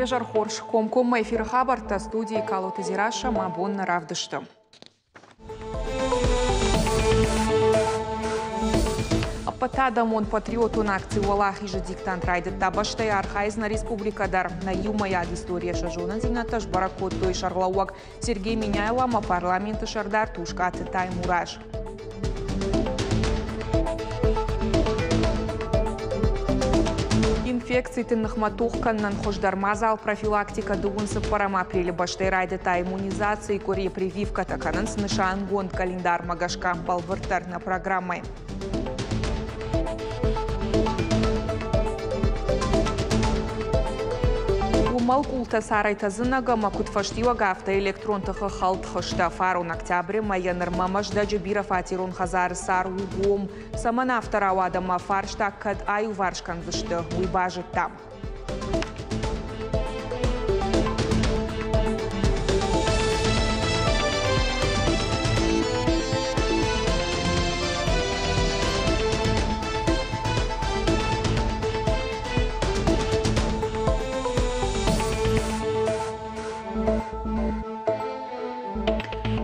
Уе зӕр хорз. Комкоммӕ эфиры хабӕрттӕ, студийы Калоты Дзерассӕ, мӕ бон нӕ равдысты. Ӕппӕтадӕмон патриотон акци «Уӕлахизы диктант» райдыдта. Бӕстӕйы архайынц нӕ республикӕ дӕр. Нӕ иумӕйаг историйӕ сӕ зонындзинӕдтӕ сбӕрӕг кодтой сӕргълӕууӕг Сергей Меняйло ӕмӕ парламенты сӕрдар Тускъаты Таймураз. Инфекциты ныхмӕ тох кӕнынӕн хуыздӕр мадзал профилактикӕ 24 апрелы бӕстӕй райдыдта иммунизацийы къуыри. Прививкӕтӕ кӕнынц нысангонд календармӕ гӕсгӕ, бӕлвырддӕр нӕ программӕйы. Уымӕл къултӕ царӕй тӕдзынӕг ӕмӕ куыд фӕстиуӕг, афтӕ электрон тыхы хӕлд хызтӕ. Фарон октябры мӕйӕ нырмӕ Мӕздӕджы бирӕфатерон хӕдзары цар у гом. Цӕмӕн афтӕ рауад ӕмӕ фарста кӕд аиуварс кӕндзысты, уый базыдта.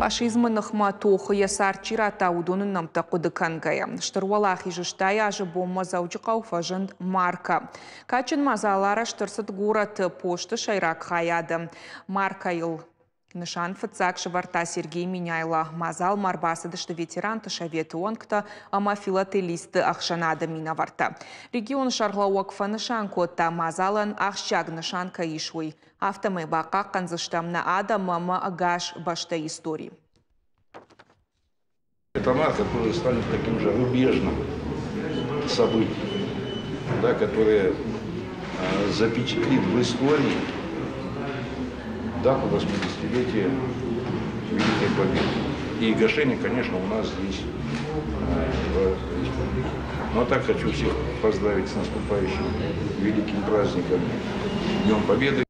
Фашизмы ныхмӕ тохы йӕ цард чи радта, уыдоны нӕмттӕ хъуыды кӕнгӕйӕ, Стыр Уӕлахизы 80 азы бонмӕ Дзӕуджыхъӕуы фӕзынд маркӕ. Кадджын мадзал арӕзт ӕрцыд горӕты посты сӕйраг хайады. Маркӕйыл нысан фыццаг сӕвӕрдта Сергей Меняйло. Мадзалмӕ ӕрбацыдысты ветеранты советы уӕнгтӕ ӕмӕ филателистты ӕхсӕнады минӕвӕрттӕ. Регионы сӕргълӕууӕг фӕнысан кодта, мадзалӕн ахсджиаг нысан кӕй ис, уый. Афтӕмӕй бахъахъхъӕндзыстӕм нӕ адӕмы ӕмӕ ӕгас бӕстӕйы истори. Это марка тоже станет таким же рубежным событием, да, которое запечатлит в истории дату 80-летия Великой Победы. И гашение, конечно, у нас здесь в республике. Ну а так хочу всех поздравить с наступающим великим праздником Днем Победы.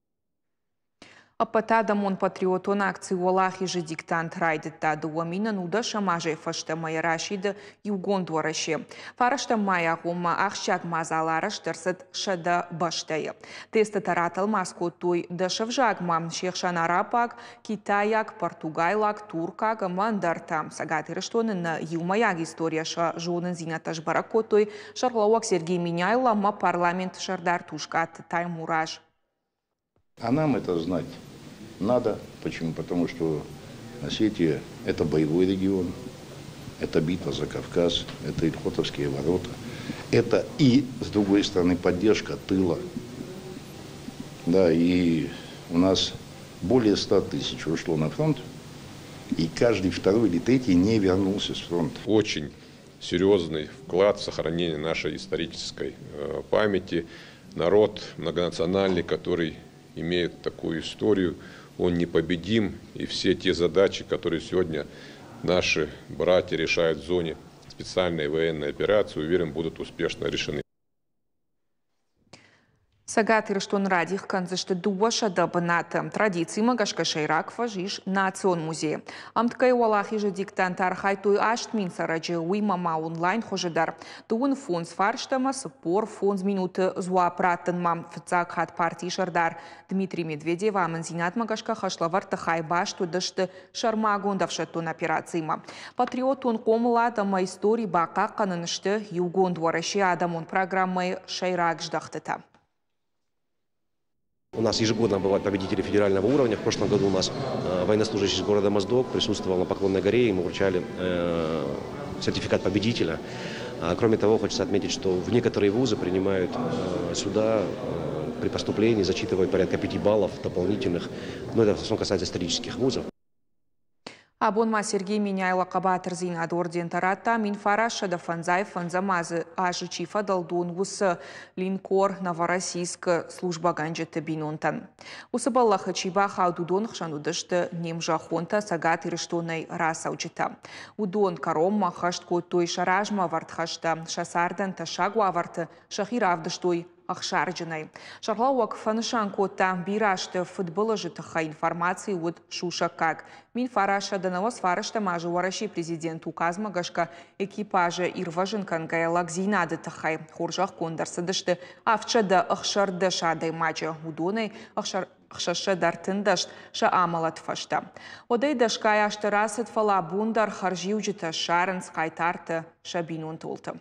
Ӕппӕтадӕмон патриотон акци «Уӕлахизы диктант» райдыдта 2010 азӕй фӕстӕмӕ йӕ расиды Иугонд Уӕрӕсе. Фарӕстӕм майы агъоммӕ ахсджиаг мадзал арӕзт ӕрцыд 100 бӕстӕйы. Тестытӕ ратӕлмац кодтой 10 ӕвзагмӕ, се хсӕн араббаг, китайаг, португайлаг, туркаг ӕмӕ ӕндӕртӕ. Цӕгат Ирыстоны нӕ иумӕйаг историйӕ сӕ зонындзинӕдтӕ сбӕрӕг кодтой сӕргълӕууӕг Сергей Меняйло ӕмӕ парламенты сӕрдар Тускъаты Таймураз. А нам это знать надо. Почему? Потому что Осетия – это боевой регион, это битва за Кавказ, это Эльхотовские ворота, это и, с другой стороны, поддержка тыла. Да, и у нас более 100 тысяч ушло на фронт, и каждый второй или третий не вернулся с фронта. Очень серьезный вклад в сохранение нашей исторической памяти. Народ многонациональный, который имеет такую историю, он непобедим. И все те задачи, которые сегодня наши братья решают в зоне специальной военной операции, уверен, будут успешно решены. Цӕгат Ирыстоны радих кӕндзысты 200 бынаты. Традицимӕ гӕсгӕ сӕйраг фӕз ис Национ музейы. Ӕмткӕй Уӕлахизы диктанты архайдтой 8000 цӕрӕджы, уыимӕ ма онлайн хуызы дӕр. 35 фарст ӕмӕ 45 минуты дзуапп раттынмӕ. Фыццаг хатт партийы сӕрдар Дмитрий Медведевы амынддзинадмӕ гӕсгӕ хӕслӕвӕрдты хай баст уыдысты сӕрмагонд ӕфсӕддон операциимӕ. Патриотон хъомылад ӕмӕ истори бахъахъхъӕнын сты Иугонд Уӕрӕсе адӕмон программӕйы сӕйраг здӕхтытӕ. У нас ежегодно бывают победители федерального уровня. В прошлом году у нас военнослужащий из города Моздок присутствовал на Поклонной горе, ему вручали сертификат победителя. Кроме того, хочется отметить, что в некоторые вузы принимают сюда при поступлении, зачитывают порядка 5 баллов дополнительных. Но это в основном касается исторических вузов. Абон ма Сергей Меняйло хъӕбатырдзинады ордентӕ радта, 1955 азы чи фӕдӕлдон, уыцы линкор «Новороссийск» службӕгӕнджыты бинонтӕн. Уыцы бӕллӕхы чи бахауд, уыдон хсӕн уыдысты не мзӕххонтӕ Цӕгат Ирыстонӕй рацӕуджытӕ. Уыдон кӕронмӕ ӕххӕст кодтой сӕ размӕ ӕвӕрд хӕстӕ, сӕ цардӕн тӕссаг уавӕрты сӕхи равдыстой ӕхсарджынӕй. Сӕргълӕууӕг фӕнысан кодта, бирӕ азты фыдбылызы тыххӕй информаци уыд сусӕггаг. 1999 азы Уӕрӕсейы президент указмӕ гӕсгӕ экипажы ирвӕзын кӕнгӕйӕ лӕгдзинады тыххӕй хорзӕхгонд ӕрцыдысты 716 адӕймаджы, уыдонӕй 613 сӕ амӕлӕт фӕстӕ. Уӕдӕй дӕсгай азтӕ рацыд, фӕлӕ абон дӕр хӕрзиуджытӕ ссарынц хъайтарты сӕ бинонты уылты.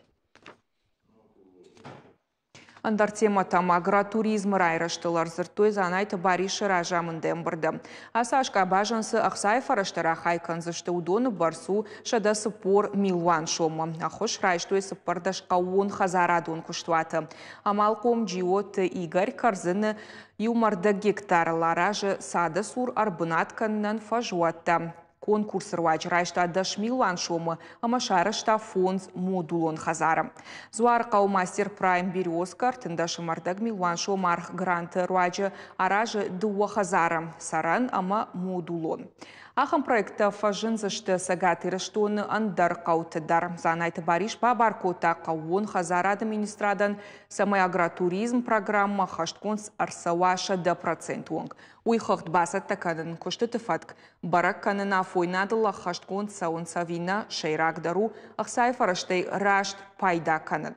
Ӕндӕр темӕтӕм агротуризмы райрӕзтыл ӕрдзырдтой Дзанайты Барисы разамынды ӕмбырды. Ацы аз къабазӕн цы ӕхцайы фӕрӕзтӕ рахай кӕндзысты, уыдоны бӕрц у 140 милуан сомы. Ӕххуыс райстой 14 хъӕууон хӕдзарадон куыстуаты. Амалхъом Джиоты Игорь Кӕрдзыны иу мӕрдӕг гектарыл аразы цады цур ӕрбынат кӕнынӕн фӕзуӕттӕ. Конкурсы руаджы райста 10 милуан сомы ӕмӕ сарӕзта 5 модулон хӕдзары. Дзуарыхъӕуы мастер Прайм Березка 13.25 милуан сом аргъ гранты руаджы аразы 2 хӕдзары цӕрӕн ӕмӕ модулон. Ахӕм проекттӕ фӕзындзысты Цӕгат Ирыстоны ӕндӕр хъӕуты дӕр. Дзанайты Барис бабар кодта хъӕууон хӕдзарады министрадӕн, цӕмӕй агротуризм программӕ ӕххӕстгонд ӕрцӕуа 100% онг. Уый хыгъд бацӕттӕ кӕнын куыстыты фӕтк, бӕрӕг кӕнын афойнадыл ӕххӕстгонд цӕуынц ӕви нӕ, сӕйрагдӕр у ӕхцайы фӕрӕзтӕй раст пайда кӕнын.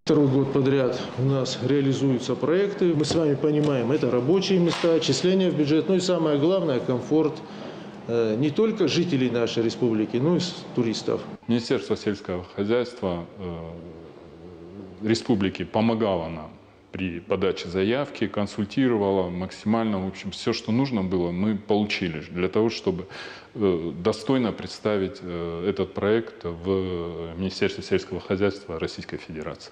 Второй год подряд у нас реализуются проекты. Мы с вами понимаем, это рабочие места, отчисления в бюджет, ну и самое главное, комфорт не только жителей нашей республики, но и туристов. Министерство сельского хозяйства республики помогало нам при подаче заявки, консультировала максимально, в общем, все, что нужно было, мы получили для того, чтобы достойно представить этот проект в Министерстве сельского хозяйства Российской Федерации.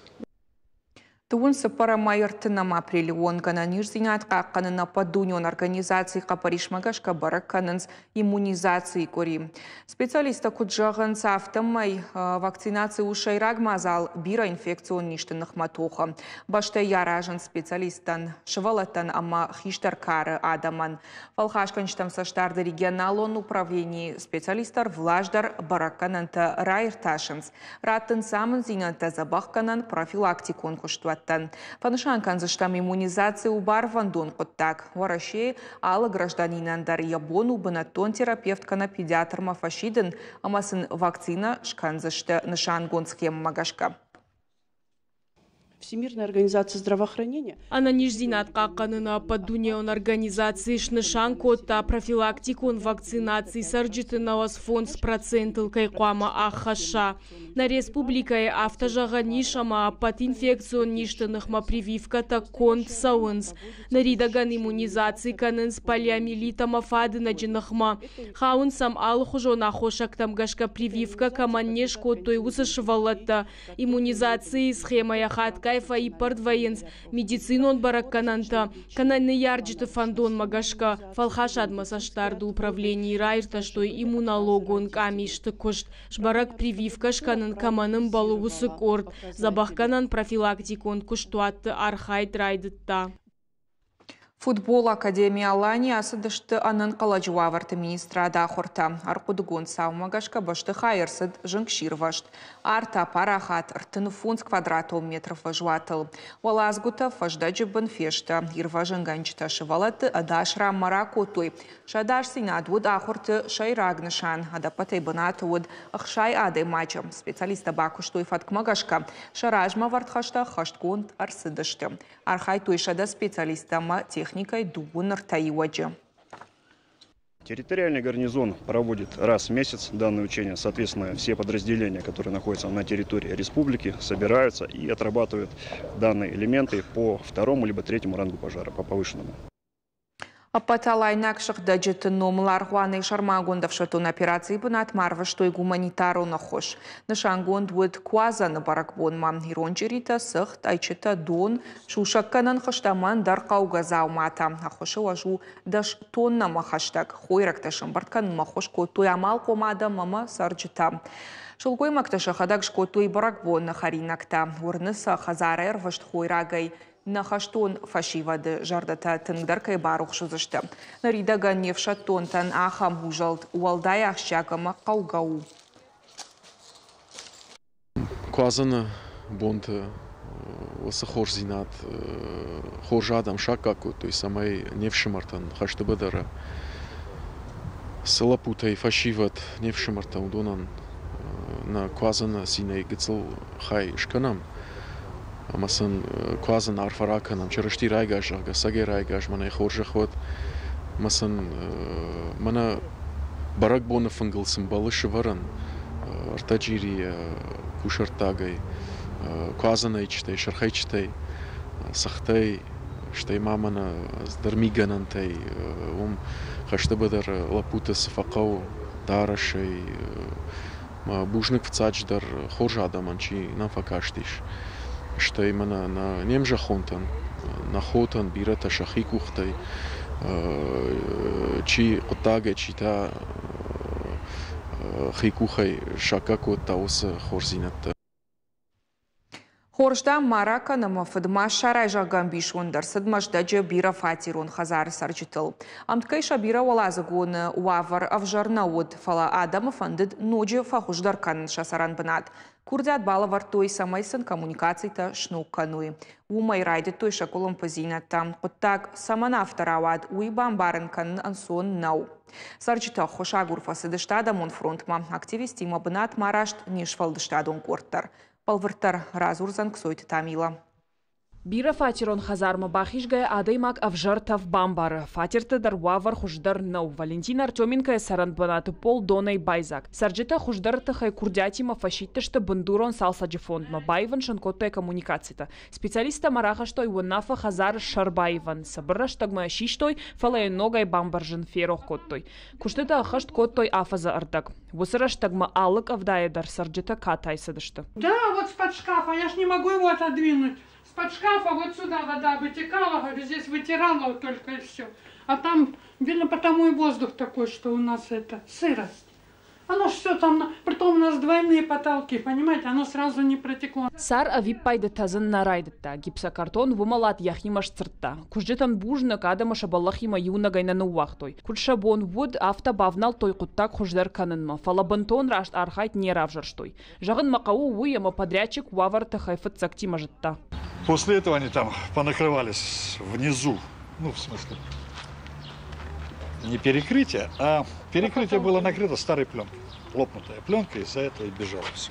Дыууын цыппӕрӕм ӕртынӕм апрелы онг ӕнӕниздзинад хъахъхъӕныны ӕппӕтдунеон организацийы хъӕппӕрисмӕ гӕсгӕ бӕрӕг кӕнынц иммунизацийы къуыри. Специалисттӕ куыд зӕгъынц, афтӕмӕй вакцинаци у сӕйраг мадзал бирӕ инфекцион низты ныхмӕ тохы. Бӕстӕйы аразынц специалисттӕн, сывӕллӕттӕн ӕмӕ хистӕр кары адӕмӕн. Фӕлхасгӕнджытӕм цӕстдарды регионалон управленийы специалисттӕ ӕрвылаз дӕр бӕрӕггӕнӕнтӕ раиртасынц. Раттынц амынддзинӕдтӕ дзӕбӕхгӕнӕн профилактикон куыстуӕттӕн. Фӕнысан кӕндзыстӕм, иммунизаци у барвӕндон хъуыддаг. Уӕрӕсейы алы гражданинӕн дӕр йӕ бон у бынӕттон терапевт кӕнӕ педиатрмӕ фӕсидын ӕмӕ сын вакцинӕ скӕндзысты нысангонд схемӕмӕ гӕсгӕ. Всемирная организация здравоохранения. Ӕнӕниздзинад хъахъхъӕныны ӕппӕтдунеон организаци снысан кодта, профилактикон вакцинаци цӕрджыты 95%-ыл кӕй хъуамӕ аххӕсса. Нӕ республикӕйы афтӕ зӕгъӕн ис, ӕмӕ ӕппӕт инфекцион низты ныхмӕ прививкӕтӕ конд цӕуынц. Ныридӕгӕн иммунизаци кӕнынц полиомиелит ӕмӕ фадынӕджы ныхмӕ. Хауынц ӕм алыхуызон аххосӕгтӕм гӕсгӕ прививкӕ кӕмӕн не скодтой, уыцы сывӕллӕттӕ. Иммунизацийы схемӕйӕ хатгай фӕиппӕрд вӕййынц медицинон бӕрӕггӕнӕнтӕ кӕнӕ ныййарджыты фӕндонмӕ гӕсгӕ. Фӕлхасадмӕ цӕстдарды управленийы раиртӕстой иммунологон къамисты куыст. Сбӕрӕг, прививкӕ скӕнын кӕмӕн ӕмбӕлы, уыцы къорд. Дзӕбӕхгӕнӕн профилактикон куыстуӕтты архайд райдыдта. Футбол Академи Алани ацыдысты ӕнӕнхъӕлӕджы уавӕрты министрады ахуыртӕ. Ӕрхъуыдыгонд цаумӕ гӕсгӕ бӕстыхай ӕрцыд зынгсирвӕзт. Арт апарахат 35 квадратон метры фӕзуатыл. Уӕладзгуытӕ фӕздӕджы бын фесты. Ирвӕзынгӕнджытӕ сывӕллӕтты ӕдас ранмӕ ракодтой. Сӕ ӕдасдзинад уыд ахуырты сӕйраг нысан. Ӕдӕппӕтӕй бынаты уыд 60 адӕймаджы. Специалисттӕ бакуыстой фӕткмӕ гӕсгӕ. Сӕ размӕ вӕрд хӕстӕ ӕххӕстгонд ӕрцыдысты. Архайдтой 100 специалисттӕ ӕмӕ техникӕйы 23 иуӕджы. Территориальный гарнизон проводит раз в месяц данное учение. Соответственно, все подразделения, которые находятся на территории республики, собираются и отрабатывают данные элементы по второму либо третьему рангу пожара, по повышенному. Ӕппӕталайнаг сыгъдӕджыты номыл аргъуанӕй сӕрмагонд ӕфсӕддон операцийы бынатмӕ арвыстой гуманитарон ӕххуыс. Нысангонд уыд Куадзӕны бӕрӕгбонмӕ. Ирон чъиритӕ, цыхт, ӕйчытӕ, дон, сусӕггӕнӕн хызтӕ ӕмӕ ӕндӕр хъӕугӕ дзауматӕ. Ӕххуысы уӕз у 10 тоннӕмӕ хӕстӕг. Хойрӕгтӕ сӕмбырд кӕнынмӕ ӕххуыс кодтой амалхъом адӕм ӕмӕ цӕрджытӕ. Сылгоймӕгтӕ сӕхӕдӕг скодтой бӕрӕгбоны хӕринӕгтӕ. Уырны сӕ, хӕдзарӕй ӕрвыст хойрагӕй нӕ хӕстон фӕсивӕды зӕрдӕтӕ тынгдӕр кӕй барухс уыдзысты. Ныридӕгӕн не фсӕддонтӕн ахӕм узӕлд уӕлдай ахсджиаг ӕмӕ хъӕугӕ у. Куадзӕны бонты Уыцы хорздзинад хорз адӕм саккаг кодтой, цӕмӕй не фсымӕртӕн хӕсты быдыры цы лӕппутӕй фӕсивӕд не фсымӕртӕ, уыдонӕн нӕ куадзӕны цинӕй гыццыл хай скӕнӕм ӕмӕ сын куадзӕн арфӕ ракӕнӕм. Чырысти райгас, зӕгъгӕ, цӕгӕй райгас, мӕнӕй хорзӕх уӕд ӕмӕ сын мӕнӕ бӕрӕгбоны фынгыл цы мбӕлы сывӕрӕн ӕртӕ чъирийӕ кусӕрттагӕй, куадзӕнӕйчытӕй, сырхӕйчытӕй, цыхтӕй, стӕй ма мӕнӕ ӕндӕр мигӕнӕнтӕй, уым хӕсты быдыры лӕппуты цы фӕхъӕуы дарӕсӕй. Бузныг фыццаджыдӕр хорз адӕмӕн, чи нӕм фӕкастис. Стӕй мӕнӕ нӕ не мзӕххонтӕн, нӕ хотӕн бирӕтӕ сӕхи къухтӕй, чи хъуыддагӕй, чи та хи къухӕй саккаг кодта уыцы хорздзинӕдтӕ. Хорз, дам, ма ракӕн ӕмӕ фыд ма ссарай, зӕгъгӕ, ӕмбисонд ӕрцыд Мӕздӕджы бирӕфатерон хӕдзары цӕрджытыл. Ӕмткӕй сӕ бирӕуӕладзыгоны уавӕр ӕвзӕр нӕ уыд, фӕлӕ адӕмы фӕндыд ноджы фӕхуыздӕр кӕнын сӕ цӕрӕнбынат. Курдиат балӕвӕрдтой, цӕмӕй сын коммуникацитӕ сног кӕной. Уымӕй райдыдтой сӕ къуылымпыдзинӕдтӕ. Хъуыддаг цӕмӕн афтӕ рауад, уый бамбарын кӕнын ӕнцон нӕу. Цӕрджытӕ ӕххуысагур фӕцыдысты адӕмон фронтмӕ. Активисттимӕ бынатмӕ раст не сфӕлдыстадон къорд дӕр. Бӕлвырддӕр радзурдзӕн Кцойты Тамила. Бирӕфатерон хӕдзармӕ бахизгӕйӕ адӕймаг ӕвзӕр тӕф бамбары. Фатерты дӕр уавӕр хуыздӕр нӕу. Валентина Артеменкойы цӕрӕнбынаты пол донӕй байдзаг. Цӕрджытӕ хуыздӕры тыххӕй курдиатимӕ фӕсидтысты бындурон цалцӕджы фондмӕ, баивын сын кодтой коммуникацитӕ. Специалисттӕ ма рахастой уынаффӕ хӕдзары сӕр баивӕн. Цыбыр рӕстӕгмӕ систой, фӕлӕ йӕ ногӕй бамбӕрзын ферох кодтой. Куыстытӕ ӕххӕст кодтой афӕдзы ӕрдӕг. Уыцы рӕстӕгмӕ алы къӕвдайы дӕр цӕрджытӕ катай цыдысты. Да, вот с-под шкафа, я ж не могу его отодвинуть. С-под шкафа вот сюда вода вытекала, говорю, здесь вытирала только и все. А там, видно, потому и воздух такой, что у нас это, сырость. Оно все там, притом у нас двойные потолки, понимаете, оно сразу не протекло. Цар ӕвиппайды тӕдзын нӕ райдыдта, гипсокартон уымӕлад йӕхимӕ сдзырдта. Куысджытӕн бузныг, адӕмы сӕ бӕллӕхимӕ иунӕгӕй нӕ ныууагътой. Куыд сӕ бон уыд, афтӕ бавнӕлдтой хъуыддаг хуыздӕр кӕнынмӕ, фӕлӕ бынтон раст архайд не равзӕрстой. Зӕгъын мӕ хъӕуы уый, ӕмӕ подрядчик уавӕры тыххӕй фыццӕгтимӕ зыдта. После этого они там понакрывались внизу, ну, в смысле, не перекрытие, а перекрытие было накрыто старой пленкой, лопнутая пленка, из-за этого и бежало все.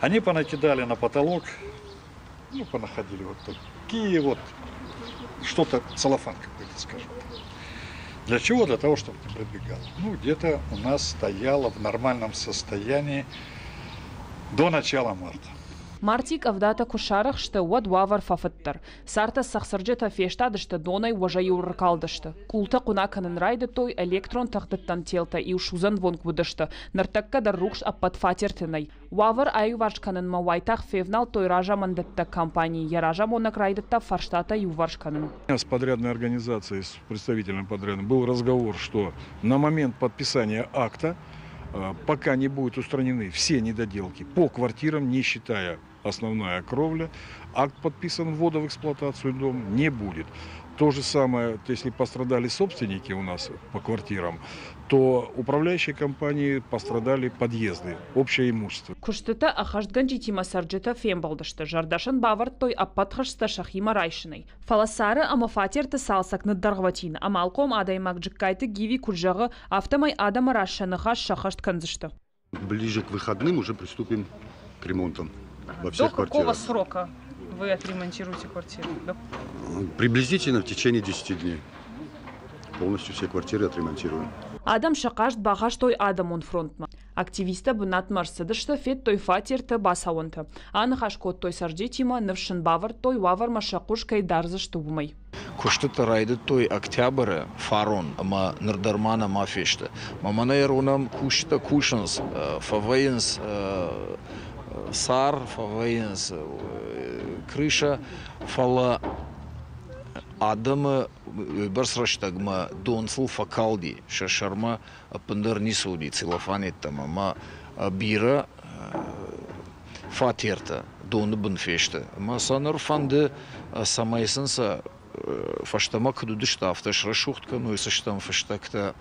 Они понакидали на потолок, ну, понаходили вот такие вот, что-то, целлофан какой-то, скажем так. Для чего? Для того, чтобы не пробегало. Ну, где-то у нас стояло в нормальном состоянии до начала марта. Мартъийы къӕвдатӕ куы сарӕх сты, уӕд уавӕр фӕфыддӕр. Цартӕ цӕхцырджытӕ фестадысты, донӕй уӕзӕй-иу ӕркалдысты. Къултӕ хъуына кӕнын райдыдтой, электрон тыхдӕттӕн телтӕ иу судзӕнвонг уыдысты. Ныртӕккӕ дӕр рухс ӕппӕт фатерты нӕй. Уавӕр аиуварс кӕнынмӕ уайтагъд февнӕлдтой разамындӕттӕг компани. Йӕ разамонӕг райдыдта фарстатӕ иуварс кӕнын. С подрядной организацией, с представителем подрядной был разговор, что на момент подписания акта, пока не будут устранены все недоделки по квартирам, не считая основная кровля, акт подписан ввода в эксплуатацию дом не будет. То же самое, если пострадали собственники у нас по квартирам, то управляющие компании пострадали подъезды, общее имущество. Куыстытӕ ӕххӕстгӕнджытимӕ цӕрджытӕ фембӕлдысты, зӕрдӕ сын бавӕрдтой ӕппӕт хӕстӕ сӕхимӕ райсынӕй. Фӕлӕ цары ӕмӕ фатерты цалцӕг ныддӕргъвӕтин. Амалхъом адӕймаг Джыккайты Гиви куыд зӕгъы, афтӕмӕй адӕмы раз сӕ ныхас сӕххӕст кӕндзысты. Ближе к выходным уже приступим к ремонтам во всех До какого квартирах. срока вы отремонтируете квартиру? Приблизительно в течение 10 дней. Полностью все квартиры отремонтируем. Адӕм сӕ хъаст бахастой адӕмон фронтмӕ. Активисттӕ бынатмӕ ӕрцыдысты, федтой фатертӕ, бацӕуӕнтӕ. Аныхас кодтой цӕрджытимӕ, ныфс сын бавӕрдтой, уавӕрмӕ сӕ хъус кӕй дардзысты, уымӕй. Куыстытӕ райдыдтой октябры фарон ӕмӕ ныр дӕр ма нӕма фесты. Мӕ мӕнӕ уынӕм, кусджытӕ кусынц, фӕвӕййынц цар, фӕвӕййынц крыша, фӕлӕ адӕмы уыйбӕрц рӕстӕгмӕ дон сыл фӕкалди, сӕ сӕрмӕ ӕппындӕр ницы уыди целлофан йеддӕмӕ ӕмӕ бирӕ фатертӕ доны бын фесты. Ӕмӕ сӕ ныр фӕнды, цӕмӕй сын сӕ фӕстӕмӕ куыд уыдысты, афтӕ срӕсугъд кӕной, сыстӕм фыстӕгтӕ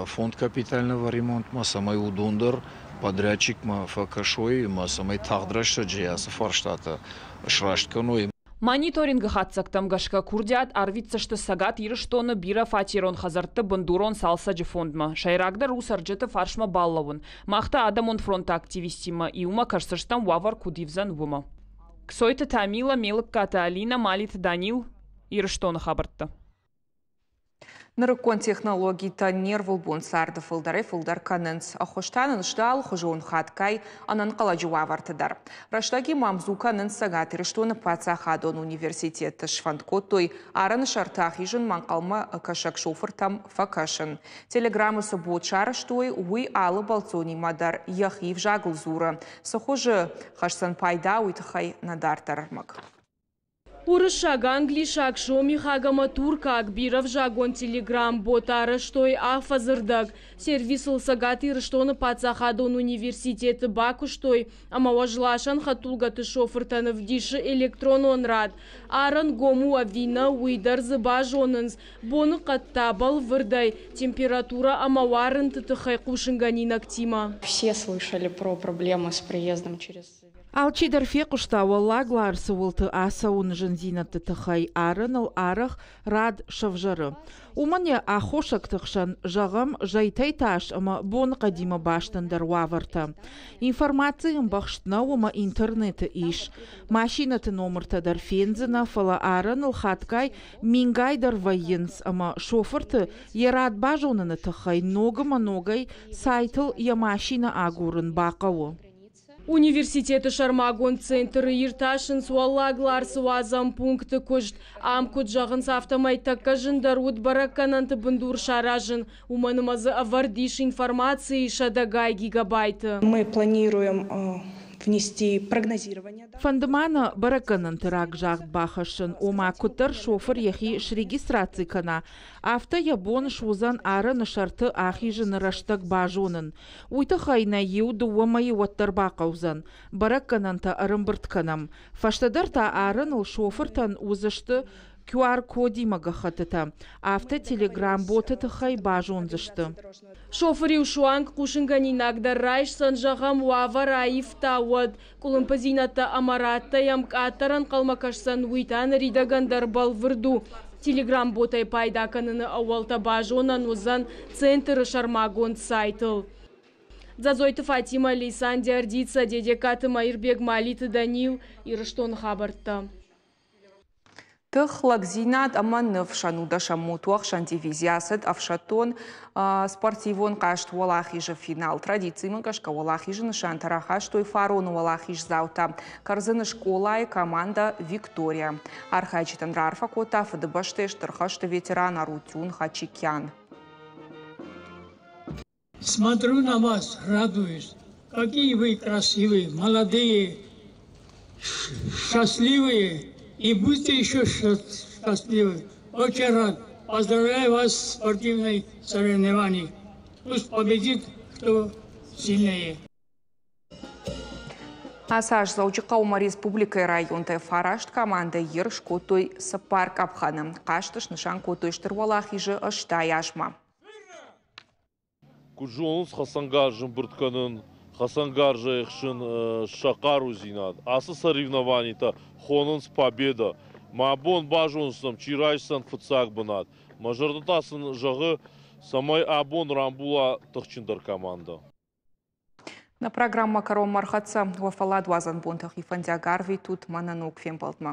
фонд капитального ремонтмӕ, цӕмӕй уыдон дӕр подрядчикмӕ фӕкӕсой ӕмӕ цӕмӕй тагъд рӕстӕджы ацы фарстатӕ сраст кӕной. Мониторингы хатдзӕгтӕм гӕсгӕ курдиат арвитдзысты Цӕгат Ирыстоны бирӕфатерон хӕдзӕртты бындурон цалцӕджы фондмӕ. Сӕйрагдӕр у цӕрджыты фарсмӕ баллӕуын. Мах та адӕмон фронты активисттимӕ иумӕ кӕсдзыстӕм уавӕр куыд ивдзӕн, уымӕ. Кцойты Тамила, Мелыккаты Алинӕ, Малиты Данил, Ирыстоны хабӕрттӕ. Нырыккон технологитӕ не рвылбон царды фылдӕрӕй-фылдӕр кӕнынц. Ӕххуыс та нын сты алыхуызон хатгай ӕнӕнхъӕлӕджы уавӕрты дӕр. Рӕстӕгимӕ ӕмдзу кӕнынц Цӕгат Ирыстоны паддзахадон университеты. Сфӕнд кодтой арӕны сӕрты ахизынмӕ ӕнхъӕлмӕ кӕсӕг шофыртӕм фӕкӕсын. Телеграммы цы бот сарӕзтой, уый алы бӕлццонимӕ дӕр йӕхи взагыл дзуры. Цы хуызы хӕсдзӕн пайда, уый тыххӕй нӕ дарддӕр ӕрмӕг. Уырыссаг, англисаг, сомихаг ӕмӕ туркаг бирӕвзагон телеграм-бот арӕзтой афӕдзы рдӕг. Сервисыл Цӕгат Ирыстоны паддзахадон университеты бакуыстой ӕмӕ уӕзласӕн хӕдтулгӕты шофыртӕн ӕвдисы электронон рад. Арӕн гом у ӕви нӕ, уый дӕр дзы базонынц. Боныхъӕд та бӕлвырдӕй, температурӕ ӕмӕ уарынты тыххӕй хъусынгӕнинӕгтимӕ. Все слышали про проблемы с проездом через Алчидӕр фехъуыста Уӕллаг Ларсы уылты ацӕуыны зындзинӕдты тыххӕй арӕныл арӕх рад сӕвзӕры. Уымӕн йӕ аххосӕгты хсӕн, зӕгъӕм, зӕйтӕй тас ӕмӕ боныхъӕдимӕ баст ӕндӕр уавӕртӕ. Информаци ӕмбӕхст нӕу ӕмӕ интернеты ис. Машинӕты номыртӕ дӕр фендзынӕ, фӕлӕ арӕныл хатгай мингай дӕр вӕййынц ӕмӕ шофырты йӕ рад базоныны тыххӕй ног ӕмӕ ногӕй сайтыл йӕ машинӕ агурын бахъӕуы. Университеты сӕрмагонд центры иртасынц Уӕллаг Ларсы уадзӕн пункты куыст. Ам куыд зӕгъынц, афтӕмӕй тӕккӕ зындӕр уыд бӕрӕггӕнӕнты бындур саразын, уымӕн ӕмӕ дзы ӕвӕрд ис информацийы сӕдӕгай гигабайты. Мы планируем внести прогнозирование. Фӕнды ма нӕ бӕрӕггӕнӕнты рагзагъд бахӕссын, ома куыддӕр шофыр йӕхи срегистраци кӕна, афтӕ йӕ бон суыдзӕн арӕны сӕрты ахизыны рӕстӕг базонын. Уый тыххӕй нӕ иу-дыууӕ мӕйы уӕддӕр бахъӕудзӕн. Бӕрӕггӕнӕнтӕ ӕрӕмбырд кӕнӕм. Фӕстӕдӕр та арӕныл шофыртӕн уыдзысты QR-кодимӕ гӕххӕттытӕ. Афтӕ телеграм-боты тыххӕй базондзысты. Шофыр-иу суанг хъусынгӕнинаг дӕр райсдзӕн, зӕгъӕм, уавӕр аивта, уӕд. Къуылымпыдзинӕдтӕ ӕмӕ рӕттӕ йӕм къаддӕр ӕнхъӕлмӕ кӕсдзӕн, уый та ныридӕгӕн дӕр бӕлвырд у. Телеграм-ботӕй пайда кӕныны ӕууӕлтӕ базонӕн уыдзӕн центры сӕрмагонд сайтыл. Дзадзойты Фатимӕ, Лейсан Диардица, Дедегкаты Маирбег, Малиты Данил, Ирыстоны хабӕрттӕ. Тых, лӕгдзинад ӕмӕ ныфс ӕнудӕсӕм мотоӕхсӕн дивизи ацыд ӕфсӕддон спортивон хъазт Уӕлахизы финал. Традицимӕ гӕсгӕ Уӕлахизы нысантӕ рахастой фароны уӕлахиздзаутӕ Кӕрдзыны скъолайы командӕ «Виктория». Архайджытӕн раарфӕ кодта Фыдыбӕстӕйы Стыр хӕсты ветеран Арутюн Хачикян. Смотрю на вас, радуюсь. Какие вы красивые, молодые, счастливые. И будьте еще счастливы. Очень рад. Поздравляю вас с спортивной соревнований. Пусть победит, кто сильнее. Ацы аз Дзӕуджыхъӕумӕ республикӕйы районтӕй фараст командӕ ерыс кодтой цыппар къӕпхӕны. Хъазты снысан кодтой Стыр Уӕлахизы 80 азмӕ. Куыд зонынц хӕцӕнгарз ӕмбырд кӕнын, хӕцӕнгарзӕй ӕхсын сӕ хъарудзинад. Ацы соревнованитӕ хонынц Победа. Мӕ бон базондзӕн, чи райсдзӕн фыццаг бынат. Мӕ зӕрдӕ та сын зӕгъы, цӕмӕй абон рамбула тыхджындӕр командӕ. Нӕ программӕ кӕронмӕ ӕрхӕццӕ. Уӕ фӕлладуадзӕн бонтӕ хи фӕндиаг арвитут мӕнӕ ног фембӕлдмӕ.